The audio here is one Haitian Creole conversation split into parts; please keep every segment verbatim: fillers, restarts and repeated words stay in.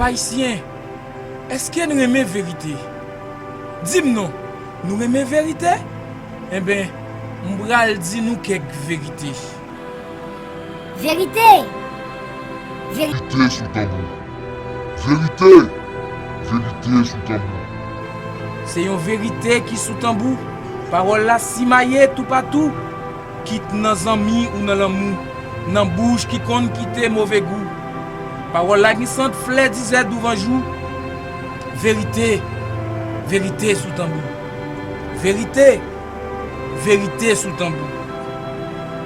Ayisyen, èske n renmen verite? Di m non, nou renmen verite? Enben, m pral di nou kèk verite. Verite! Veri- Verite sou tanbou. Verite! Verite sou tanbou. Se yon verite ki sou tanbou. Pawòl la simaye toupatou, kit nan zanmi ou nan lanmou, nan bouch ki konn kite move gou. Pawòl la gen sant flè dizè douvan jou. Verite, verite sou tanbou. Verite, verite sou tanbou.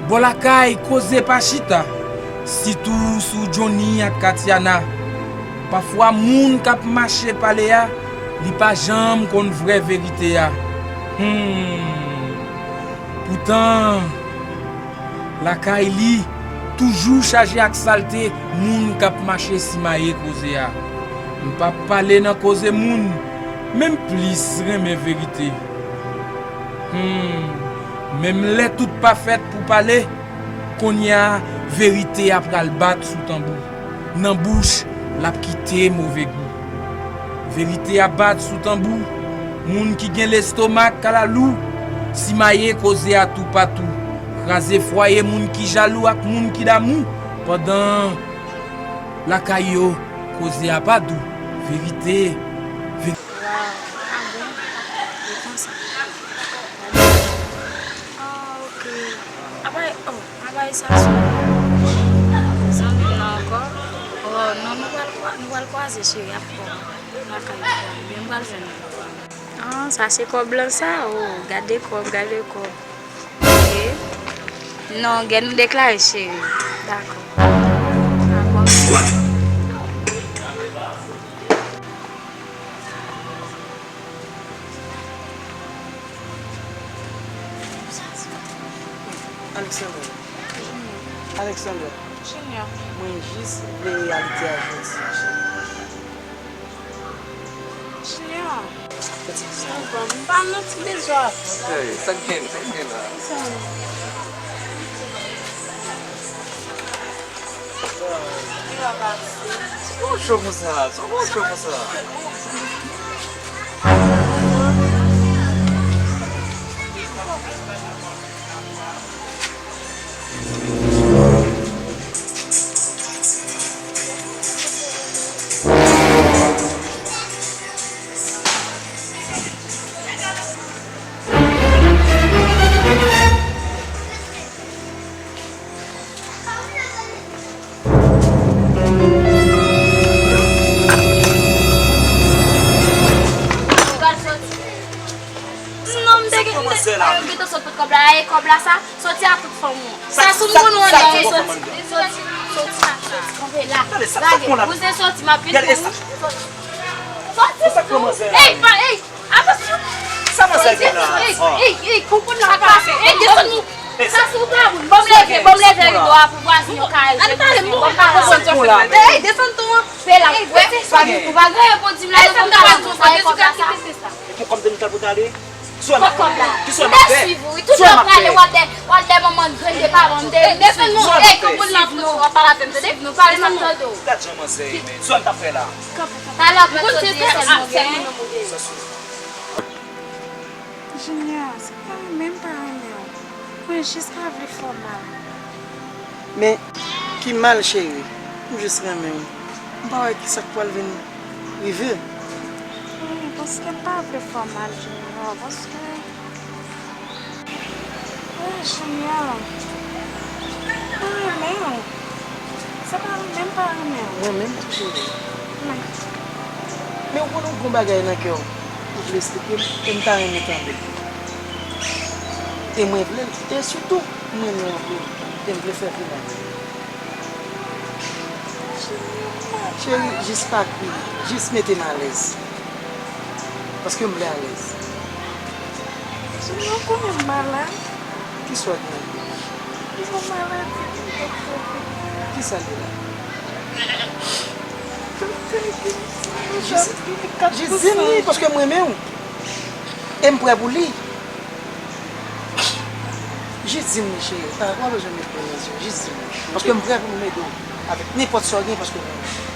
Bò lakay koze pa chita, sitou sou Johnny ak Katiana. Pafwa moun k ap mache pale a, li pa janm konn vrè verite a. Hmm. Poutan, lakay li toujou chaje ak salte moun k ap mache simaye koze a. M p ap pale nan koze moun, men m plis renmen verite. Hmm, menm lè tout pa fèt pou pale, kounye a, verite a pral bat sou tanbou. Nan bouch, l ap kite move gou. Verite a bat sou tanbou. Moun ki gen lestomak kalalou, simaye koze a toupatou. Kraze fwaye moun ki jalou ak moun ki damou, pandan lakay yo, koze a pa dou. Verite, verite. Waw, ah bon? E konsa. Ah, ok. Apa, oh, apa e sa sou zanmi m nan ankò? Oh, non, nou pral kwa-, nou pral kwaze, cheri, ap kò lakay ou, men m pral jwenn ou. Ah, sa se kòb blan sa? Oh, gade kòb, gade kòb. Ok. Non, gen nou deklare, cheri. Dakò. Dakò. Alexander. Alexander. Junior. Mwen jis vle reyalite a jodi a, cheri. Junior. Sa va, m pa nan ti bezwen avè w. Hey, sa k gen, sa k gen la? Sa bon cho konsa, sa bon cho konsa. Non, m te gen, m te, a, yo gentan sot pot kòb la, e kòb la sa, soti a tout fanm ou. Sa sou m konn ou an, e soti, soti, soti, soti, kanpe la. Gade, bouzen soti, m ap vin pou ou. Soti, soti. Ey, pa, ey, atansyon. Sa manzè gen la? Ey, ey, ey, konprann la pa fè. Ey, desann nou. Sa sou tabou. Ban m leve, ban m leve rido a pou vwazen yo ka jwenn. Ey, desann ton an. Fè la, ou pa gen, ou pa gen reponn di m la, nou konn pa konn sa e kòb la sa. E pou kòm de nou tal pou tale? Sou an ap fè? Ki sou an ap fè? Sou an ap fè? Ou al dè, ou al dè manman grenn de paran m te. Ey, konprann la pou nou pa la fè m tande. Nou pale m ap tande w. Gad jan manzè ye, men. Sou an ap fè la? Talè pou konn se sèlman gen. Junior, se pa renmen m pa renmen w. Mwen jis pa vle fè w mal. Men, ki mal, cheri? M jis renmen w. M pa wè kisa k pral vin rive. Wi, paske m pa vle fè w mal, Junior, paske, wi, Junior, m pa renmen w. Se pa renmen m pa renmen w. Mwen menm tou, cheri. Men. Men ou konnen w gen yon bagay nan kè w, ou vle eksplike m, e m ta renmen tande l. E mwen vle l, e sitou, m renmen w anpil, e m vle fè plen avè w. Cheri, jis pa kriye, jis mete m alèz. Paske m vle alèz. Junior, ou konnen m malad. Kisa w gen? Yon maladi ki m poko. Kisa l ye la? Doktè di m si m jis, jis di m li, paske m renmen w. E m prè pou li. Jis di m li, cheri. Pa, pa bezwen met dlo nan zye w. Jis di m li. Paske m prè pou m ede w avèk nenpòt sa w gen, paske m renmen w.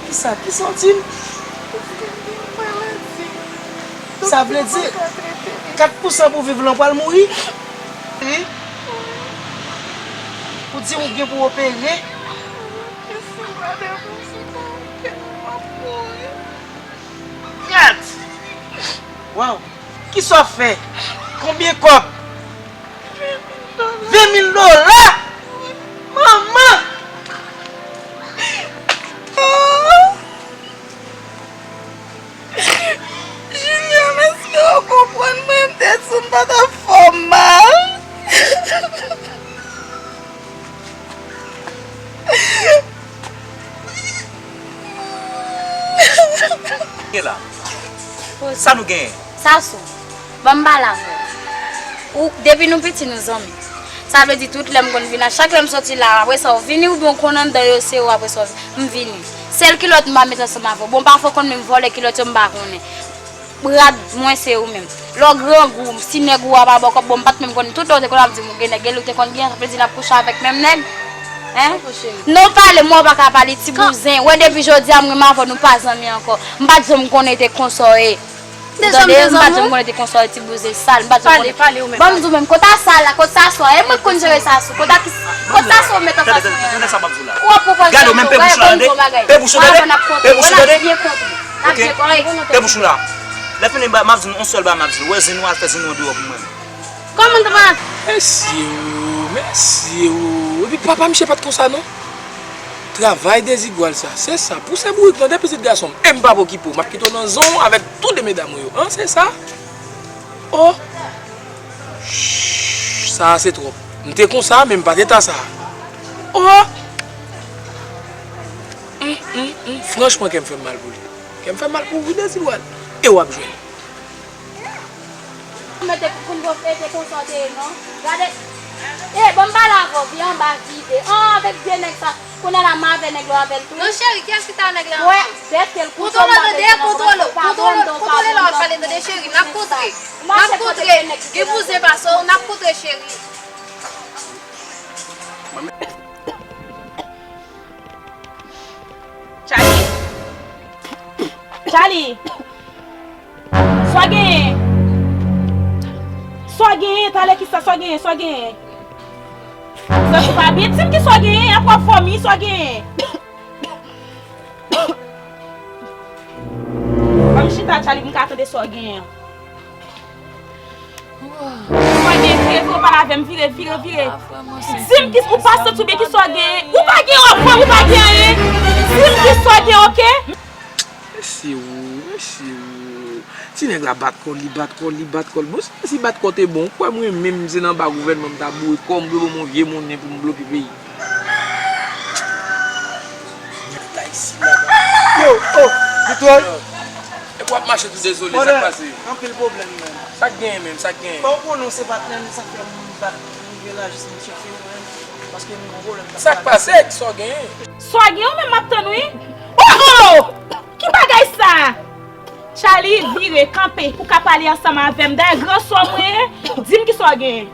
Kisa? Kisa w di m? Sa vle di, kat pousan pou viv lan pral mouri? Wi. Ou di ou gen pou opere? Gad! Waw! Kisa w fè? Konbyen kòb? Ven mil dola? Manman! Junior, èske w konprann mwen? M te di w m pa t ap fè w mal. Gen la. Sa nou genyen? Sasou, ban m pale avè w. Ou, depi nou piti, nou zanmi. Sa vle di tout lè m konn vin la, chak lè m soti la, apre sa w vini, oubyen w konn anndan yo se ou, apre sa w vini. M vini. Sèl kilòt m pa met ansanm avè w. Bon, pafwa w konn menm vòlè kilòt yo, m pa konnen. Rad mwen se ou menm. Lè w grangou, si nèg ou a pa ba w kòb, bon, m pa t menm konn. Tout lè w te konn ap di m ou gen nèg, ou te konn gen, sa vle di n ap kouche avèk menm nèg? Hein? Non, pale, mwen w pa ka pale, ti bouzen. Wè, depi jodi a, mwen avè w, nou pa zanmi ankò. M pa t janm konnen te konsa w ye. Ou tande? M pa t janm konnen te konsa w ye, ti bouzen sal. M pa t janm konnen. Ban m di w menm, kòta sal la, kòta sal la. E mwen k konn jere Sasou. Kòta ki, kòta sal w met anfas mwen an la? Ou ap pran pòz. Gade w menm, pe bouch ou la, tande? Pe bouch ou, tande? Pe bouch ou, tande? N ap byen kontre. N ap byen kontre. Pe bouch ou la. Lè fini, m ap di nou yon sèl bagay, m ap di nou, wè, Zin, nou al fè Zin nou andeyò pou mwen. Kòman, Toma? Mesye o, mesye o. Epi papa misye pa t konsa, non. Travay dezigwal sa, se sa. Pouse bourik non, de pitit gason m. E m p ap okipe w. M ap kite w nan zon w avèk tou de medam ou yo. An, se sa. O. Chh, sa a se twòp. M te konsa, men m pa te ta sa. O. Hum, hum, hum. Franchman, kè m fè m mal pou li. Kè m fè m mal pou ou, wi, dezigwal. E w ap jwenn. Mete pou koun pou fete konsa w te ye, non. Gade. E, ban m pale avè w, vye anba vide. An, avèk vye nèg sa. Kounye a la, m avè nèg la, w avè l tou. Non, cheri, kiyès ki ta nèg la ankò? Wè, bèt ke l kontwole, tande, kontwole, kontwole, kontwole lè w ap pale, tande, cheri. N ap kontre. N ap kontre. Gen bouzen pase w, n ap kontre, cheri. Charlie. Charlie. Sa w genyen? Sa w genyen? Talè kisa? Sa w genyen? Sa w genyen? Zanmi pa byen. Di m ki sa w genyen? Apre w ap vòmi, sa w genyen? Ban m chita, Charlie, pou m ka tande sa w genyen an. Sa w genyen? Vire, vire, w pale avè m. Vire, vire, vire. Di m ki ou pa santi w byen, ki sa w genyen? Ou pa gen anfan, ou pa gen anyen. Di m ki sa w genyen, oke? Mesye o, mesye o. Ti nèg la bat kò l, li bat kò l, li bat kò l. Bon, si, si bat kò te bon, ou kwè mwen menm se nan ba gouvènman m ta boure kò m, dwe ban m yon vye monnen pou m bloke peyi. Nèg la isi la. Yo, oh, Victor. Epi w ap mache tou dezole, sa k pase? Anpil pwoblèm, menm. Sa k genyen menm, sa k genyen? Bon, ou konnen se patnè m, sa fè m bat rive la jis m tcheke w menm. Paske m gen yon pwoblèm. Sa k pase? Sa w genyen? Sa w genyen, ou menm m ap tann, wi. Oh, oh! Ki bagay sa? Charlie, vire, kanpe, pou ka pale ansanm avè m. Dayè, gran sè w mwen ye, di m ki sa w genyen.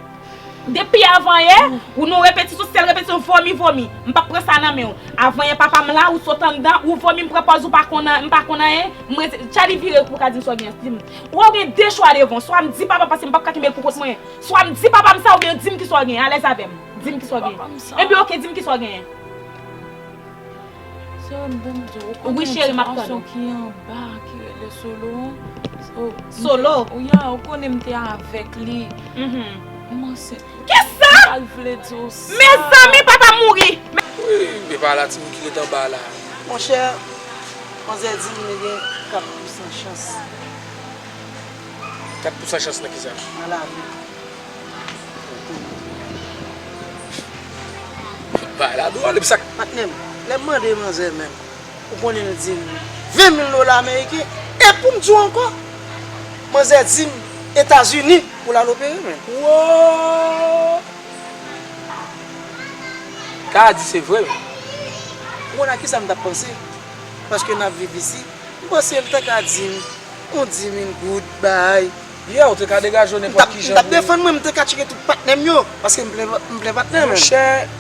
Depi avan yè, ou nan repetisyon, sèl repetisyon, vòmi, vòmi. M p ap pran sa nan men w. Avan yè, papa m la, ou sot anndan, ou vòmi, m pran pòz, ou pa konn, m pa konn anyen. Mwen, Charlie, vire pou ka di m sa w genyen, di m. Ou gen de chwa devan w, swa m di papa m, paske m p ap ka kenbe l pou kont mwen. Swa m di papa m sa, oubyen di m ki sa w genyen, alèz avè m. Di m ki sa w genyen. Ebyen, oke, di m ki sa w genyen. Sè, m konn di w, ou konnen ti gason ki anba, ki rele Solo an? Solo? Ou ya, ou konnen m te avèk li. M ansent. Kisa? Sa l vle di w sa? Mezanmi, papa m mouri! Wi, e pa la timoun ki ret anba la. Monchè, manzè di m li gen kat pousan chans. Kat pousan chans nan kisa? Nan lavi. Bagay la dwòl, epi sa k... Patnè m, lè m mande manzè menm, ou konnen l di m ven mil dola ameriken, e pou m di w ankò, manzè di m Etazini pou l al opere menm. Wo! Ka di se vre menm. Ou konn a kisa m t ap panse? Paske n ap viv isi, m panse l te ka di m yon di mil goud, bay. Yeah, ou te ka degaje w nenpòt ki jan. M t ap defann mwen, m te ka tcheke tout patnè m yo, paske m plen, m plen patnè menm. Monchè,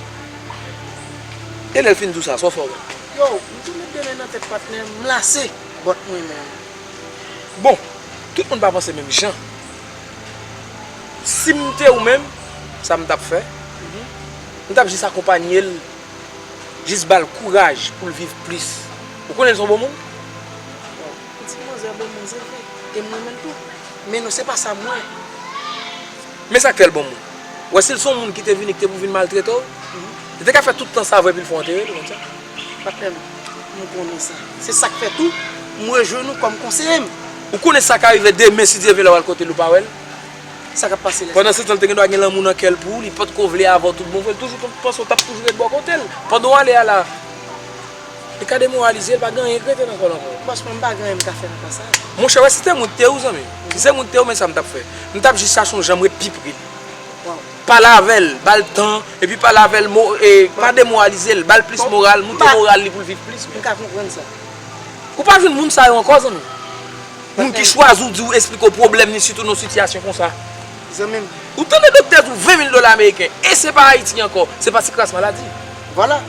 E lè l fin di w sa, sa w fè w menm? Yo, m tou met de men nan tèt patnè, m lase bòt mwen menm. Bon, tout moun pa panse menm jan. Si m te ou menm, sa m t ap fè, m t ap jis akonpanye l, jis ba l kouraj pou l viv plis. Ou konnen l se yon bon moun? Bon, pitit manzè bon moun, se vre. E m renmen l tou. Men non, se pa sa m wè. Men sa k fè l bon moun. Ou wè, si l se yon moun ki te vini, ki te pou vin maltrete w, li te ka fè tout tan sa avè w epi l fè w antere l, ou konn sa? Patnè m, m konnen sa. Se sa k fè tou, m rejwenn ou kòm konseye m. Ou konnen sa ka rive demen, si Dye vle, lè w al kote l, ou pa wè l? Sa k ap pase lè sa? Pandan se tan, l te gen dwa gen lanmou nan kè l pou ou, li potko vle avè w tout bon vre, l toujou t-, panse w t ap toujou ret bò kote l. Pandan w ale a la, li ka demoralize, l pa gen anyen k rete nan kò l ankò. Bòs mwen, m pa gen anyen m ka fè nan ka sa. Monchè, wè, si se mwen ki te ou, zanmi, si se mwen ki te ou, men sa m t ap fè. M t ap jis chache yon jan m ret pi pre l. Pale avè l, ba l tan, epi pale avè l, mo-, e, pa demoralize l, ba l plis moral, moute moral li pou l viv plis menm. M ka konprann sa. Ou pa jwenn moun sa yo ankò, zanmi. Moun ki chwazi w, di w, esplike w pwoblèm li, sitou nan yon sitiyasyon konsa. Zanmi m. Ou tande doktè di w ven mil dola ameriken, e se pa Ayiti ankò, se pa ti kras maladi. Vwala.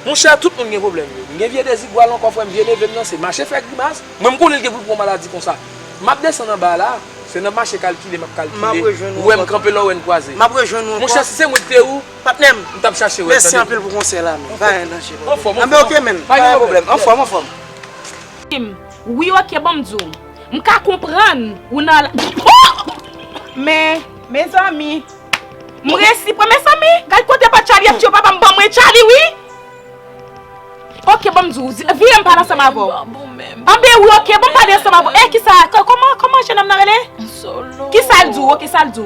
Monchè, tout moun gen pwoblèm yo. M gen vye dezigwal ankò, frè m, vye neve m nan, se mache fè grimas. Mwen, m konnen l gen pou l pran maladi konsa. M ap desann anba la, se nan mache kalkile m ap kalkile. M ap rejwenn ou ankò. Ou wè m kanpe lè w wè n kwaze. M ap rejwenn ou ankò. Monchè, si se mwen ki te ou, patnè m, m t ap chache w, tande. Mèsi anpil pou konsèy la, men. Pa gen danje. Anfòm, anfòm. Anben, oke, men. Pa gen pwoblèm. Anfòm, anfòm. Wi, oke, ban m di w. M ka konprann ou nan la. Oh! Men, mezanmi. M resi pran, mezanmi. Gad kote pa Charlie ap tiye papa m, ban mwen Charlie, wi. Oke, ban m di w. Vire m pale ansanm avè w. Anben, wi, oke, ban m pale ansanm avè w. E, kisa, kò-, kòman, kòman jennonm nan rele? Kisa l di w? Oke, sa l di w?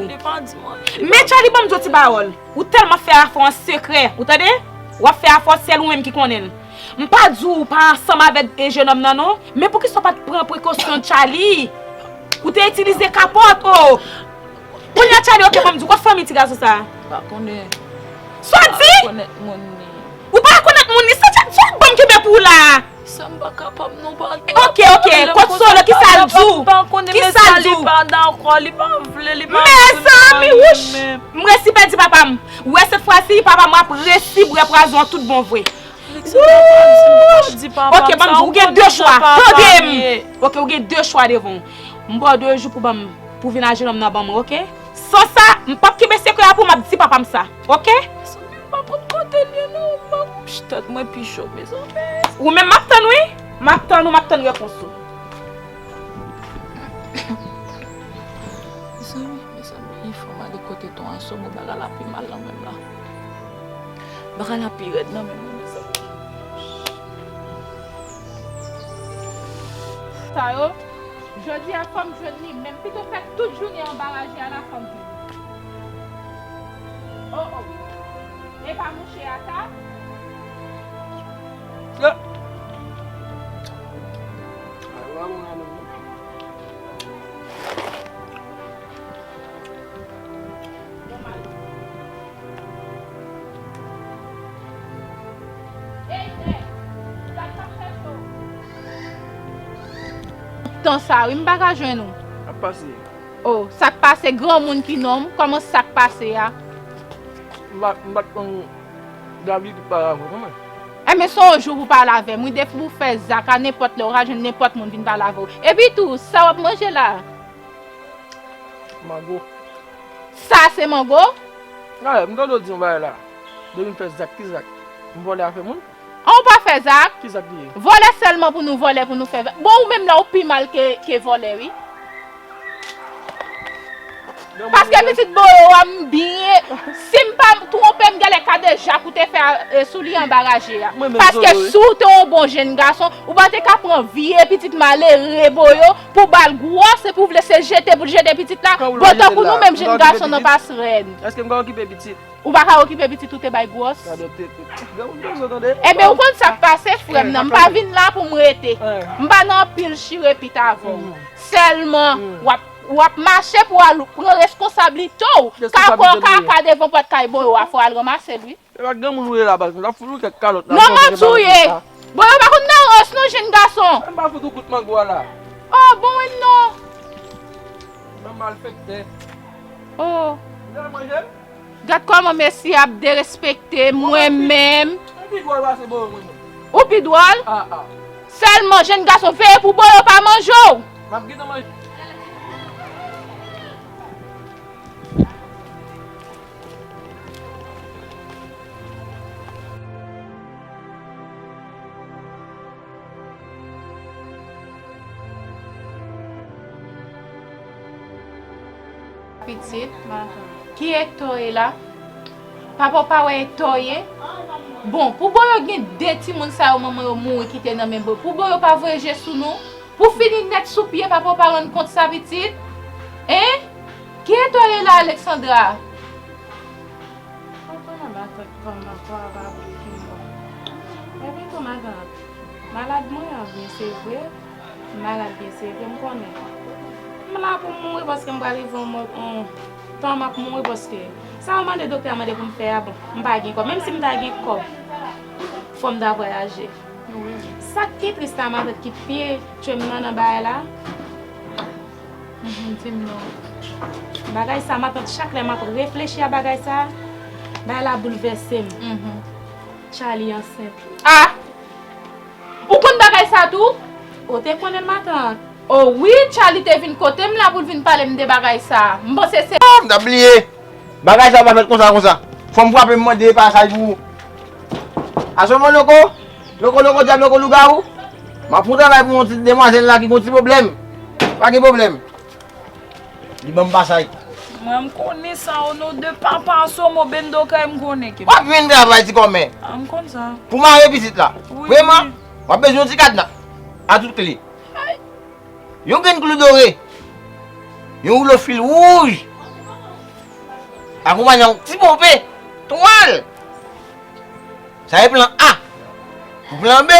Men Charlie, ban m di w ti pawòl. Ou tèlman fè afè w an sekrè, ou tande? W ap fè afè w, sèl ou menm ki konnen l. M pa di w pa ansanm avèk, e, jennonm nan non, men poukisa w pa t pran prekosyon Charlie? Ou te itilize kapòt, o! Kounye a Charlie, oke, ban m di w, kot fanmi ti gason sa a? Pa konnen. Sa w di? Pa konèt moun li. Ou pa konèt moun li, sa Charlie, sa w ban m kenbe pou w la a? Sa m pa kapab non, pa. Oke, oke, kot Solo, kisa l di w? Kisa l di w? Li pa dakò, li pa vle, li pa vle. Mezanmi, wouch! M resi pèdi papa m. Ou wè, sèt fwa si, papa m ap resi bwè pwazon an tout bon vre. Wouch! Oke, ban m di w, ou gen de chwa. Tande m! Oke, ou gen de chwa devan w. M ba w de jou pou ban m, pou vin a jennonm nan ban mwen, oke? San sa, m p ap kenbe sekrè a pou m ap di papa m sa, oke? Mezanmi, m pa konn kote l ye non. M pa, pch, tèt mwen pi cho, mezanmi. Ou menm, m ap tann wi. M ap tann ou, m ap tann repons ou. Mezanmi, mezanmi, fanm ale kote ton an, somo bagay la pi mal nan menm la. Bagay la pi rèd nan menm, mezanmi. Sa yo, jodi a fò m jwenn li, men m pito fè tout jounen anba raje a la fò m jwenn li. Oh, oh. E pa mouche a sa? Tan sa wi, m pa ka jwenn ou. Ap pase. Oh, sa k pase, granmoun ki nonm, kòman sa k pase a? M pa, m pa t konn David ki pale avè w kanmenm. Enben, se yon jou pou pale avè m wi, depi pou fè zak a nenpòt lè, ou ka jwenn nenpòt moun vin pale avè w. Epi tou, sa w ap manje la? Mango. Sa se mango? Gade, m tande w di yon bagay la. Depi m fè zak, ki zak? M vòlè afè moun? An, ou pa fè zak? Ki zak li ye? Vòlè sèlman pou nou vòlè, pou nou fè zak. Bon, ou menm la, ou pi mal ke, ke vòlè, wi. Paske pitit Boyo a, m byen, si m pa twonpe m, genlè kadejak ou te fè, e, sou li anba raje a. Paske si w te yon bon jenn gason, ou pa te ka pran vye pitit malere Boyo pou ba l gwòs epi w vle se jete pou l jete pitit la. Bon, tankou nou menm jenn gason nan Pasrèd. Èske m ka okipe pitit? Ou pa ka okipe pitit ou te bay gwòs? Enben, ou konn sa k pase, frè m nan. M pa vin la pou m rete. M pa nan anpil chire pit avè w. Sèlman, w ap, w ap mache pou w al pran reskonsablite w. Kaka w kaka devan pòt kay Boyo a, fò w al ranmase l, wi. E pa granmoun ou ye la, baz, m t ap fout ou kèk kalòt la. Non, manti w ye. Boyo pa konn nan rans non, jenn gason. M pa fout ou kout mango a la. Oh, bon, wi, non. Nan malfektè. Oh. Ou te manje m? Gad kòman mesye ap derespekte mwen menm. Pi dwòl pase Boyo mwen menm. Ou pi dwòl? Ah, ah. Sèlman, jenn gason, veye pou Boyo pa manje w. M ap gentan manje. Pitit, ki eta w ye la? Papa w pa wè eta w ye? Bon, pou Boyo gen de timoun sa yo, manman yo mouri kite nan men Boyo. Pou Boyo pa voye je sou nou? Pou fini nèt sou pye, papa w pa rann kont sa, pitit? Hein? Ki eta w ye la, Alexandra? Konprann matant kòman travay ap fin bon. Epi tou matant, malad mwen an vre, se vre. M malad vre, se vre, m konnen. M la pou m mouri paske m pral rive yon mò-, yon tan m ap mouri paske sa yo mande doktè a mande pou m fè a, bon, m pa gen kòb. Menm si m ta gen kòb, fò m ta vwayaje. Wi. Sa k pi tris la, matant, ki pi tye m nan, nan bagay la. Mhm, di m non. Bagay sa, matant, chak lè m ap reflechi a bagay sa, bagay la boulvèse m. Mhm. Charlie ansent. Ah! Ou konn bagay sa tou? Ou te konnen, matant? O wi, Charlie te vin kote m la pou l vin pale m de bagay sa. M panse se. Oh, m t ap bliye. Bagay sa pa fèt konsa, konsa. Fò m frape, m mande pasaj pou ou. Asomo loko, loko, loko, dyab, loko, lougawou. M ap fè yon travay pou yon ti demwazèl la ki gon ti pwoblèm. Pa gen pwoblèm. Li ban m pasaj. Mwen, m konnen sa, o non de papa Asomo Bendo kay m konnen ke. W ap jwenn travay, ti kòmè. Ah, m konn sa. Pou mare pitit la. Wi, vrèman, wi. W ap bezwen yon ti kadna. A tout kle. Ay. Yon grenn klou dore. Yon woulo fil wouj. Akonpanye yon ti ponpe. Twal. Sa e plan A. Pou plan B,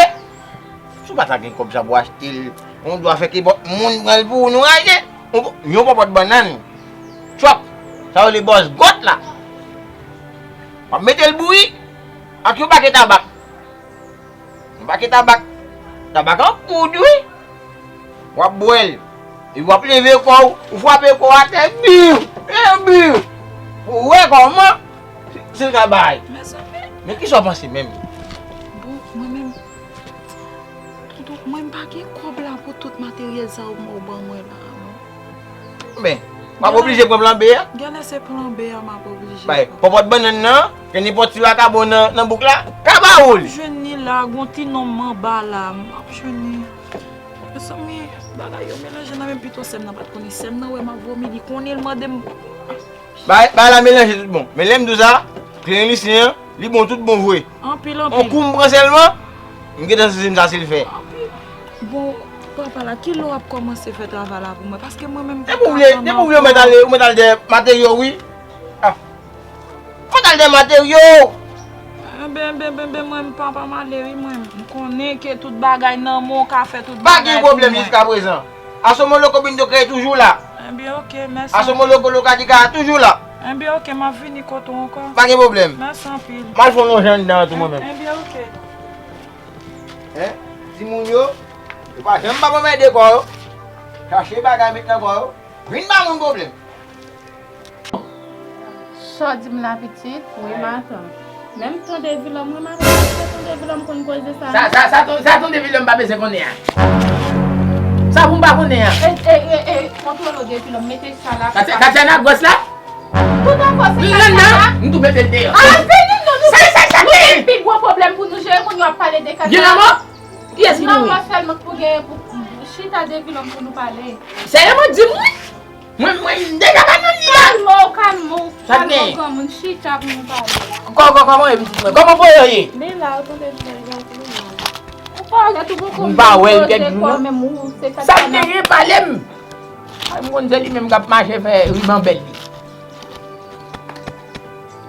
si w pa ta gen kòb sa pou achte l, yon dwa fè ke bòt moun pran l pou ou, nou raje. Yon, yon pòpòt bannann. Chòp. Sa yo rele bòs gòt la. W ap mete l bouyi ak yon pakè tabak. Yon pakè tabak. Tabak an poud, wi. W ap bwè l. Epi w ap leve kò w, ou frape kò w atè, biw! E biw! Pou w wè kòman si l ka bay. Mezanmi. Men kisa w panse menm? Bon, mwen menm, tonton, mwen m pa gen kòb la pou tout materyèl sa yo w ban mwen la, non. Men, w ap oblije pran plan B a. Genlè se plan B a m ap oblije pran. Bay, pòpòt bannann nan, ke nenpòt ti vakabon nan, nan bouk la, ka ba ou l. M ap jwenn li la, gon ti nonm anba la, m ap jwenn li. Mezanmi, bagay yo melanje nan menm pito sè m nan pa t konnen. Sè m nan wè m ap vomi, li konnen l mande m. Bagay, bagay la melanje tout bon. Men lè m di w sa, klinisyen an, li bon tout bon vre. Anpil, anpil. On kou m pran sèlman, m gentan santi m sa se l fè. Anpil. Bon, papa la, kilè w ap kòmanse fè travay la pou mwen? Paske mwen menm m pa ka tann ankò. Depi w vle, depi w vle, ou mèt ale, ou mèt al dèyè materyo, wi. Ah. Fò t al dèyè materyo. Enben, enben, enben, enben, mwen, m papa m ale, wi, mwen. M konnen ke tout bagay nan men w ka fè tout bagay pou mwen. Pa gen pwoblèm jiska prezan. Asomo loko bindo kreye toujou la. Enben, oke, mèsi. Asomo loko loka di ka toujou la. Enben, oke, m ap vini kote w ankò. Pa gen pwoblèm. Mèsi anpil. M al fè yon lonje anndan an tou mwen menm. Enben, oke. Hein? Timoun yo, yo pa janm p ap anmède kò yo. Chache bagay met nan kò yo. Vin ba moun pwoblèm. Sa w di m la, pitit? Wi, matant. Menm tonton Vilòm, wi, matant, paske tonton Vilòm konn koze sa. Sa, sa, sa, ton-, sa tonton Vilòm pa bezwen konnen an. Sa pou m pa konnen an. E, e, e, e, kontwole w de Vilòm, mete sa la. Katia, Katia nan gwòs la? Tout ankò se Katia la? M tou mete l deyò. A, vini non, nou, sa, sa, sa, nou gen pi gwo pwoblèm pou nou jere, kounye a w ap pale de Katia. Gen lanmò? Kiyès ki mouri? Lanmò sèlman k pou genyen pou chita de Vilòm pou nou pale. Serye, mwen di m wi. Mwen, mwen, m deja pa nan li a. Kalme w, kalme w, kalme w, granmoun, chita pou nou pale. Kò, kò, kòman w ye, pitit mwen? Kòman pou yo ye? Li la, ou tande li la, li la. Ou pa wè tou poko m pa wè l kèk jou, non. Menm ou, se sa k genyen, pale m. Ay, m konn se li menm k ap mache fè riban bèl li.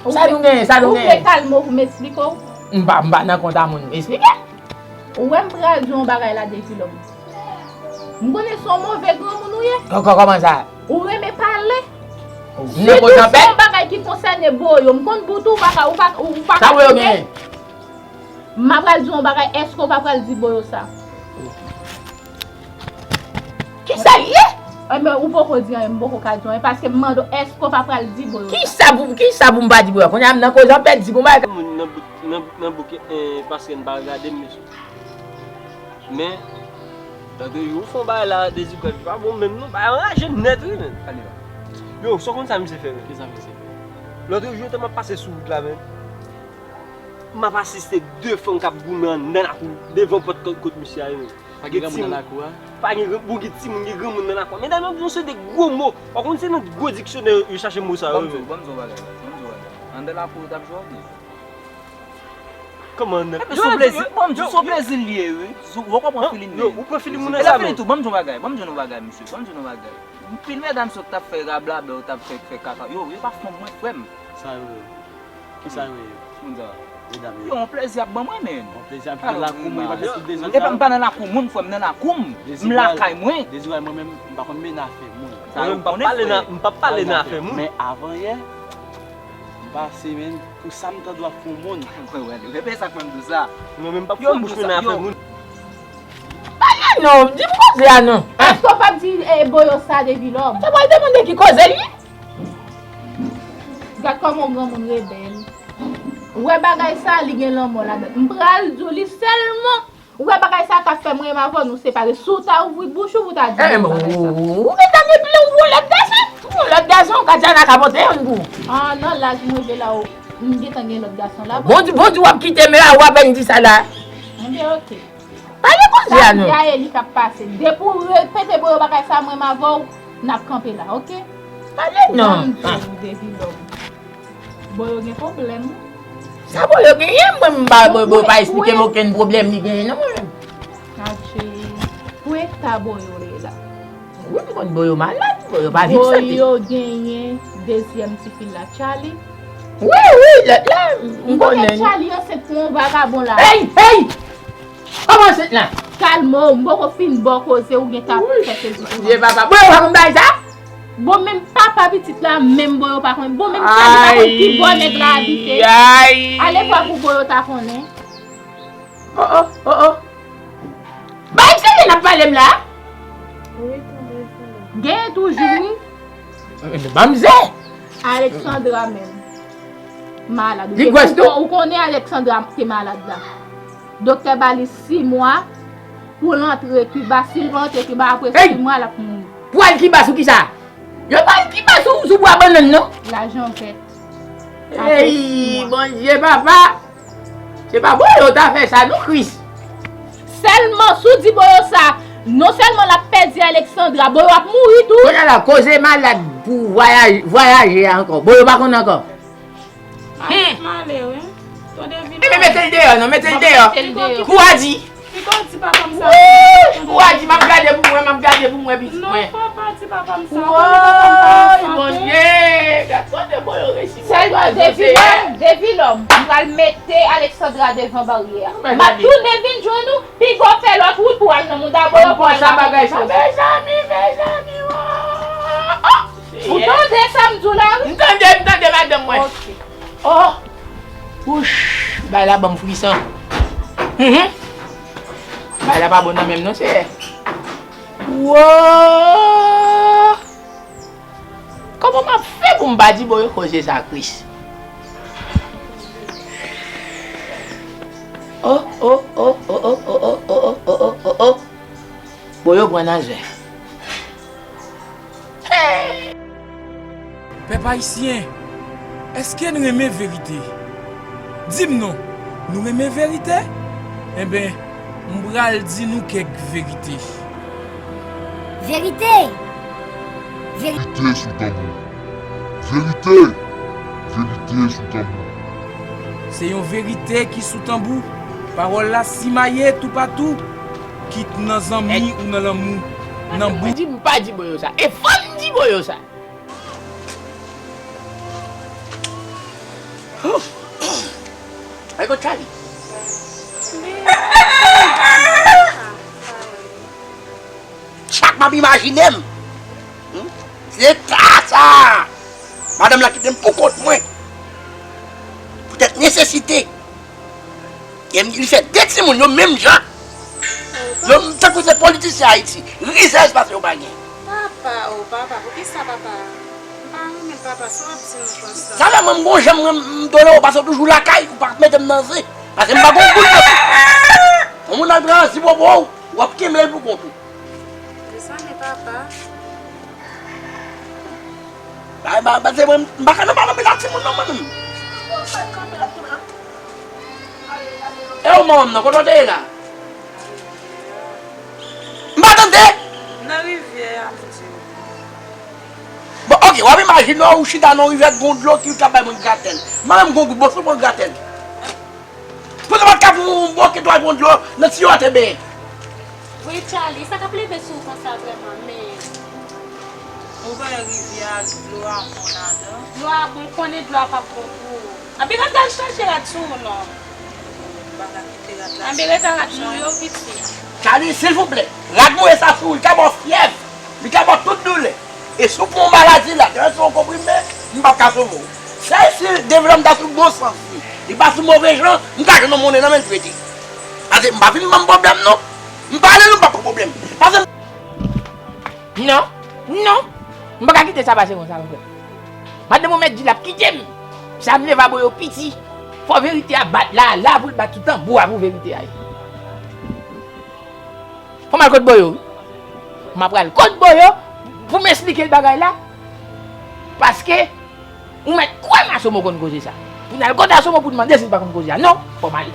Sa nou genyen, sa nou genyen? Ou vle kalme w pou m eksplike w? M pa, m pa nan kont a moun, eksplike. Ou wè m pral di w yon bagay la de Vilòm. M konnen se yon move granmoun ou ye. Kò-, kò-, kòman sa? Ou renmen pale. Sitou se yon bagay ki konsène Boyo. M konn bout ou pa ka, ou pa, ou pa ka konnen. Sa Boyo genyen? M pral di w yon bagay, èske w pa pral di Boyo sa? Kisa l ye? Enben, ou poko di anyen, m poko ka di anyen, paske m mande w, èske w pa pral di Boyo sa? Kisa pou, kisa pou m pa di Boyo? Kounye a m nan koze, an pèdi pou m pa... Moun nan bouk, nan, nan bouk, eh, paske n pa gade m, mesye. Men, lòt jou, ou fè yon bagay la, Dezi Gòj, pa bon menm non, bagay anraje m nèt, wi, men. Yo, sa w konn sa misye fè, men? Kisa misye fè? Lòt jou, te m ap pase sou wout la, men. M ap asiste de fanm k ap goumen anndan lakou, devan pòt kot, kot misye a ye, men. Pa gen granmoun nan lakou a? Pa gen gran, bon, gen timoun, gen granmoun nan lakou a. Medam yo, yo se de gwo mo. Ou konn se nan gwo diksyonè yo chache mo sa yo, men. Ban m di w, ban m di w yon bagay, ban m di w yon bagay. Anndan lakou yo t ap jwe oubyen? Kòman anndan? Epi se yon plezi, ban m di w, se yon plezi l ye, wi. Ou konprann filin li. Yo, ou pran filin moun nan sa, men. Tou, ban m di w yon bagay, ban m di w yon bagay, mesye, ban m di w yon bagay. Anpil medam sot t ap fè rablabla, yo t ap fè, fè kaka. Yo, yo pa fanm mwen, frè m. Sa yo ye? Kisa yo ye? Moun sa yo. Medam yo. Yo, yon plezi ap ban mwen, men. Yon plezi ap jwenn lakou moun, li pa fè tout dezòd sa yo. Epa m pa nan lakou moun, frè m, nan lakou m. M lakay mwen. Dezi Gòj, mwen menm, m pa konn mennen afè moun. Sa yo konnen, frè. M p ap pale nan afè moun. Men avan yè, m pase, men, pou sa m tande w ap fè yon moun. Mwen, mwen, mwen, se sa k fè m di w sa. Mwen menm, m p ap fè bouch mwen nan afè moun. Pale non, di m koze a non. Èske w p ap di, eh, Boyo sa, Devilòm? Ou ta pral demande ki koze l ye? Gad kòman yon granmoun rebèl. Ou wè bagay sa, li gen lanmò ladan l. M pral di w li sèlman. Ou wè bagay sa k ap fè mwen menm avè w nou separe. Si w ta ouvri bouch ou pou w ta di mwen bagay sa. Ou gentan gen plen yon lòt gason. Yon lòt gason, Katiana ka pote youn pou ou. Ah, nan laj mwen rive la, m gentan gen lòt gason la. Bon, di, bon, di w ap kite m la, w ap vin di sa la. Enben, oke. Pale koze a non. Sa m di a e li k ap pase. Depi w repete Boyo bagay sa, mwen m avè w, n ap kanpe la, oke? Pale non. Ban m di w, Devilòm. Boyo gen pwoblèm. Sa Boyo genyen? Mwen, m pa, Boyo, Boyo pa esplike m okenn pwoblèm li genyen non, mwen menm. Adje, pou eta Boyo ye la. Wi, m konn Boyo malad, Boyo pa viv sante. Boyo genyen dezyèm tifi l la, Charlie. Wi, wi, lòt la, m konnen. Ou konnen Charlie ansent pou yon vagabon la. Hey, hey! Kòman ansent la? Kalme w, m poko fin ba w koze, ou gentan ap fè sezi pou mwen. Bondye papa, Boyo pa konn bagay sa? Bon, menm papa pitit la, menm Boyo pa konn. Bon, menm Charlie pa konn ki bò nèg la abite. Ay, ay. Ale vwa pou Boyo ta konnen. Oh, oh, oh, oh. Bay serye n ap pale m la? Wi, tonton Filo. Genyen toujou, wi. Manmzè! Alexandra menm. Malad. Li gwès tou. Ou konnen Alexandra te malad la. Doktè ba li sis mwa pou l antre Kiba. Si l pa antre Kiba, apre sis mwa, l ap mouri. Pou al Kiba sou kisa? Yo pa al Kiba sou, sou bwa bannann, non? Lajan vèt. Ey, Bondye, papa! Se pa Boyo ta fè sa, non, Kris. Sèlman, si w di Boyo sa, non sèlman l ap pèdi Alexandra, Boyo ap mouri tou. Kounye a la, koze malad pou vwayaje, vwayaje a ankò. Boyo pa konn ankò. Male, male, wi. Tonton Vino. Enben, mete l deyò, non, mete l deyò. Mete l deyò. Kou a di. Pito di papa m sa. Wouy! Kou a di, m ap gade pou mwen, m ap gade pou mwen, pitit mwen. Non, papa, di papa m sa. Wouy, Bondye! Gad kote Boyo resi. Sèlman Devilòm, Devilòm, m pral mete Alexandra devan baryè a. M ap tounen vin jwenn ou, piga w fè lòt wout pou al nan mouda Boyo pou al nan mouda. Mezanmi, mezanmi, oh! Ou tande sa m di w la, wi? M tande, m tande, madanm mwen. Ok. Oh! Wouch! Bagay la ban m frison. Mhm. Bagay la pa bon nan men m non, seyè. Wo! Kòman m ap fè pou m pa di Boyo koze sa, Kris? Oh, oh, oh. Boyo pran nan zen. Pèp ayisyen, èske n renmen verite? Di m non, nou renmen verite? Enben, m pral di nou kèk verite. Verite! Veri- Verite sou tanbou. Verite! Verite sou tanbou. Se yon verite ki sou tanbou. Pawòl la simaye toupatou, kit nan zanmi ou nan lanmou, nan bouk. Di m pa di Boyo sa. E fò m di Boyo sa. Ay, kot Charlie? Chak m ap imajine m, hmm, se ta sa. Madanm lan kite m pou kont mwen. Poutèt nesesite. E m, li fè de timoun yo menm jan. Yo tankou se politisyen Ayiti. Rizèz pase yo pa gen. Papa, oh, papa, poukisa, papa? M pa renmen l, papa, sa w ap di m konsa? Sa fè mwen, m gon jan m, m tolere w, paske w toujou lakay, ou pa mete m nan zen. Paske m pa gon goud nan zen. Yon moun al pran zipopo w, w ap kenbe l pou kont ou. Desann, papa. Ba, ba, ba, se mwen, m pa ka nan pale anpil ak timoun non, mwen menm. E ou manman m nan, kote w te ye la? M pa tande! Nan rivyè a, m di w. Bon, ok, w ap imajine w, ou chita nan yon rivyè, gon dlo ki ka bay moun gratèl. Mwen menm, gon gout, bon, sou pran gratèl. Pou sa pa t ka pou yon bokit w al pran dlo nan tiyo a te benyen. Wi, Charly, sa k ap leve sou w konsa vrèman, men. Ou wè rivyè a, dlo a bon ladan. Dlo a bon, konnen dlo a p ap bon pou ou. Anpi ret al chache rad sou ou non. M pa ka kite rad la. Anpi ret al rad mouye w piti. Charly, silvouplè, rad mouye sa sou ou, li ka ba w fyèv, li ka ba w tout doulè. E si w pran maladi la, tèlè se yon konprime, m p ap ka sove w. Sèl si devlòm ta sou bon sans li, li pa sou move jan, m ka jwenn yon monnen nan men l prete. Paske m pa vin ban m pwoblèm non. M pale nou m pa pran pwoblèm. Paske m Non, non, m pa ka kite sa pase konsa, mon frè. Madanm ou mèt di l ap kite m. Sa m leve a bò yo piti. Fò verite a bat la, la pou l bat sou tanbou a pou verite a ye. Fò m al kot bò yo, wi. M ap pral kot bò yo pou m esplike l bagay la. Paske ou mèt kwè m Asomo konn koze sa. Pou n al kot Asomo pou n mande si l pa konn koze a. Non, fò m ale.